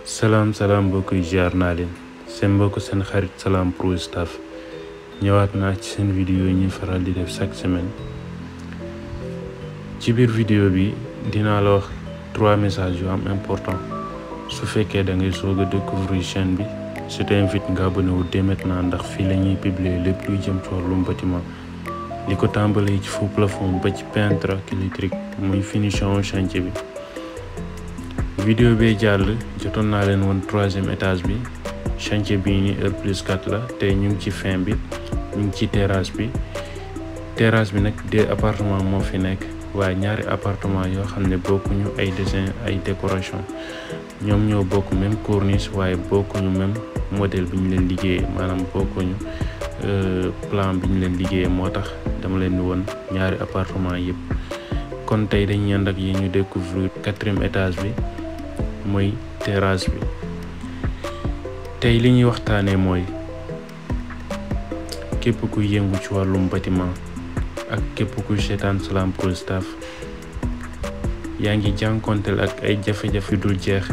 Salam mbokk yi jaar naa leen seen mbokk seen xarit Salam Pro Staff ñëwaat naa ci seen vidéo yi ñuy faral di def chaque semaine. ci biir vidéo bi dinaa la wax 3 messages yu am important. su fekkee da ngay soog a découvrir chaîne bi je t'invite nga abonné wu dès maintenant ndax fii la ñuy publier lépp luy jëm ci wàllum bâtiment li ko tàmbalee ci faux plafond ba ci peinture ak électrique muy finition chantier bi. vidéo bee jàll jotoon naa leen woon 3e étage bi chantier bii ni R+4 la tey ñu ngi ci fin bi ñu ngi ci terrasse bi nag 2 appartements moo fi nekk waaye ñaari appartement yoo xam ne bokkuñu ay dessin ay décoration ñoom ñoo bokk même corniche waaye bokkuñu même modèle bi ñu leen liggéeyee maanaam bokkuñu plan bi ñu leen liggéeyee moo tax dama leen di woon ñaari appartement yëpp. kon tey dañuy ànd ak yi ñu découvrir 4e étage bi mooy terrasse bi. tey li ñuy waxtaanee mooy képp kuy yëngu ci wàllum bâtiment ak képp kuy seetaan Salam Pro Staff yaa ngi jànkonteel ak ay jafe-jafe dul jeex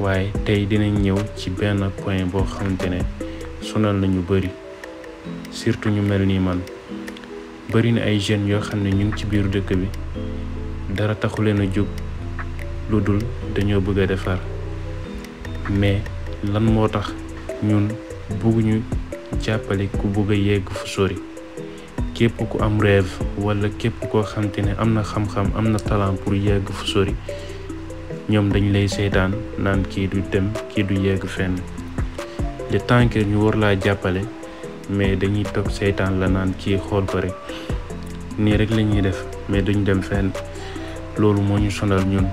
waaye tey dinañ ñëw ci benn point boo xamante ne sonal nañu bëri surtout ñu mel nii man. bëri na ay jeunes yoo xam ne ñu ngi ci biir dëkk bi dara taxu leen a jóg lu dul dañoo bëgg a defar mais lan moo tax ñun bëgguñu jàppale ku bëgg a yegg fu sori. képp ku am rêve wala képp koo xamante ne am na xam-xam am na talent pour yegg fu sori ñoom dañ lay seetaan naan kii du dem kii du yegg fenn le temps que ñu war laa jàppale mais dañuy toog seetaan la naan kii xool ko rek nii rek la ñuy def mais duñ dem fenn. loolu moo ñu sonal ñun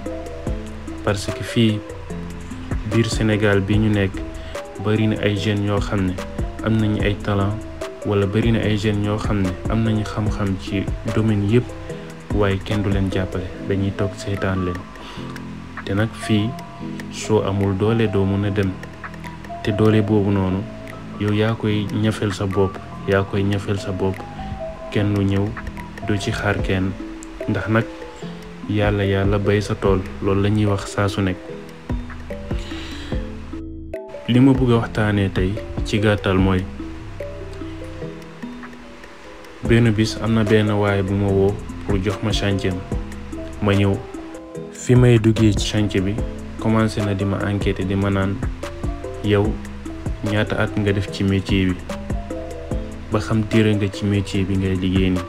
parce que fii biir Sénégal bi ñu nekk bari na ay jeunes yoo xam ne am nañu ay talent wala bari na ay jeunes yoo xam ne am nañu xam-xam ci domaine yëpp waaye kenn du leen jàppale dañuy toog seetaan leen. te nag fii soo amul doole doo mën a dem te doole boobu noonu yow yaa koy ñafeel sa bopp kenn du ñëw du ci xaar kenn ndax nag yàlla bay sa tool loolu la ñuy wax saa su nekk. li ma bëgg a waxtaanee tey ci gàttal mooy benn bis am na benn waay bu ma woo pour jox ma chantier ma ñëw fi may duggee ci chantier bi commencé na di ma enquêter di ma naan yow ñaata at nga def ci métier bi ba xam diire nga ci métier bi ngay liggéey ni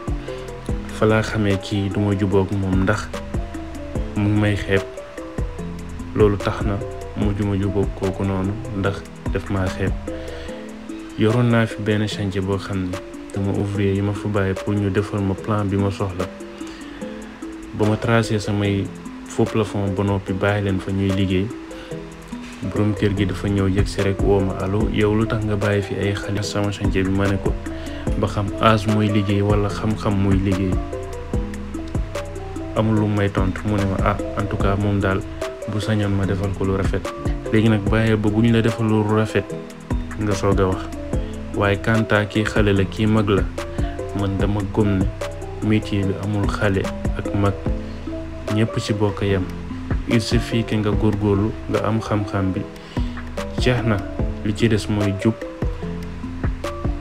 fa laa xamee kii duma jubóog moom ndax mu ngi may xeeb. loolu tax na mujjuma jubóog kooku noonu ndax def maa xeeb. yoroon naa fi benn chantier boo xam ne dama ouvrier yi ma fa bàyyi pour ñu defal ma plan bi ma soxla ba ma tracé samay faux plafond ba noppi bàyyi leen fa ñuy liggéey. borom kër gi dafa ñëw yegg si rek woo ma allo yow lu tax nga bàyyi fi ay xale sama chantier bi. ma ne ko ba xam âge mooy liggéey wala xam-xam muy liggéey. amul lu may tontu mu ne ma en tout cas moom daal bu sañoon ma defal ko lu rafet. léegi nag bàyyee ba bu ñu la defal lu rafet nga soog a wax waaye kanta kii xale la kii mag la man dama gëm ne métier bi amul xale ak mag ñëpp ci bokk yem. il suffit que nga góorgóorlu nga am xam-xam bi jeex na li ci des mooy jub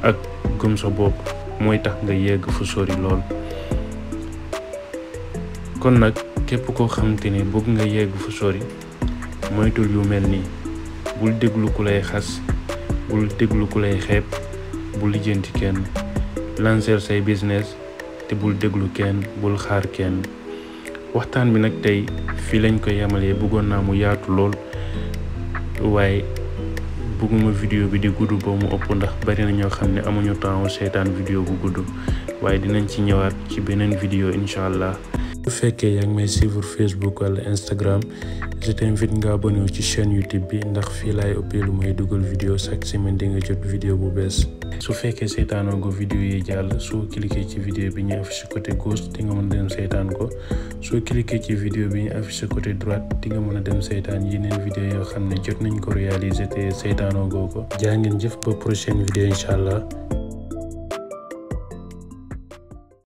ak gëm sa bopp mooy tax nga yegg fu sori lool. kon nag képp koo xamante ne bëgg nga yegg fu sori moytul yu mel nii bul déglu ku lay xas bul déglu ku lay xeeb bul lijjanti kenn lancer say business te bul déglu kenn bul xaar kenn. waxtaan bi nag tey fii lañ ko yemalee bëggoon naa mu yaatu lool waaye bëgguma vidéo bi di gudd ba mu ëpp ndax bari na ñoo xam ne amuñu temps seetaan vidéo bu gudd waaye dinañ ci ñëwaat ci beneen vidéo incha allah. bu fekkee yaa ngi may suivre Facebook wala Instagram je t'invite nga abonné ci chaîne YouTube bi ndax fii laay ëppee lu may dugal vidéo chaque semaine di nga jot vidéo bu bees. su fekkee seetaanoo ko vidéo yi jàll soo cliquer ci vidéo bi ñu affiché côté gauche di nga mën a dem seetaan ko soo cliquer ci vidéo bi ñu affiché côté droite di nga mën a dem seetaan yeneen vidéo yoo xam ne jot nañ ko réaliser te seetaanoo goo ko. jaa ngeen jëf ba prochaine vidéo incha allah.